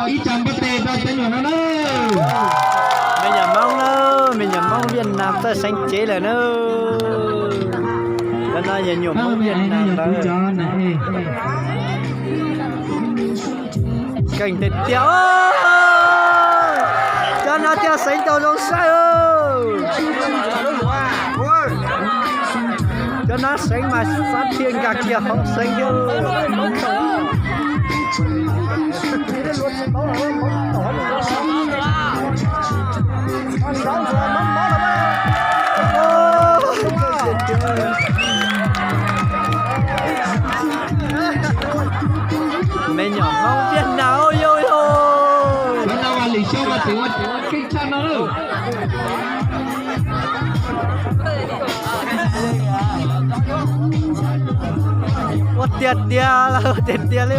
Ib co npawb tes rau cov nyuam no na. Me nyuam Hmoob na, me nyuam Hmoob Viaj Nam txawj seev cev lawm na. Cov no yog nyuam Hmoob Viaj Nam lawm. Keej tiag tiag. Cov no thiaj seev tau zoo saib. Cov no seev mas xav thiaj nkag kiag hauv seev. Me nyuam Hmoob Viaj Nam yau yau. Cov no mas lwm xyoo mas tseem ua keej tshaj no lawm. Ua tiag tiag, ua tiag tiag li.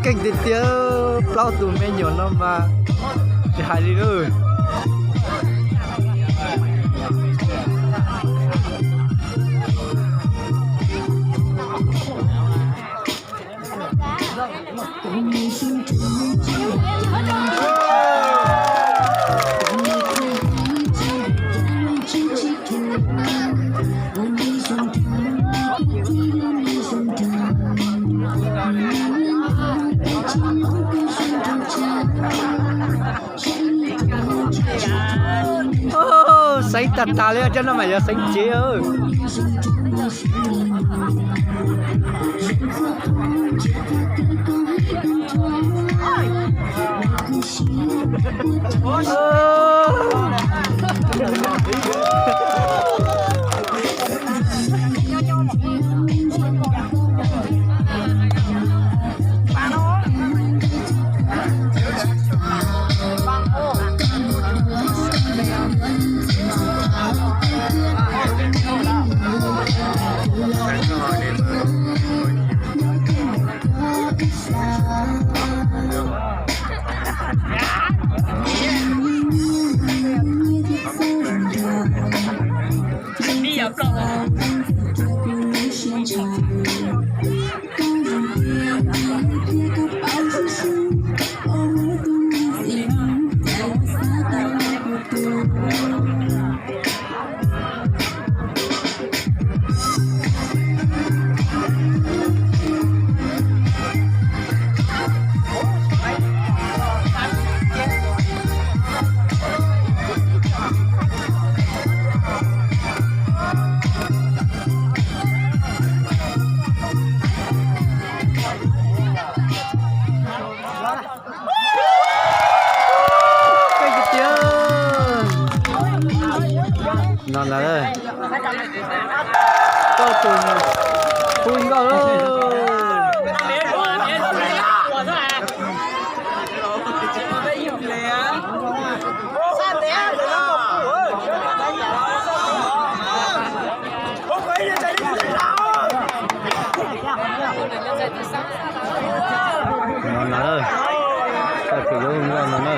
Keej tiag tiag, plaub tus me nyuam no mas tsis hais li lawm. Xeev tag tag li, cov no mas yog xeev cev. No lawm, koj tus hu nkauj lawm. No na, koj tus hu nkauj no na.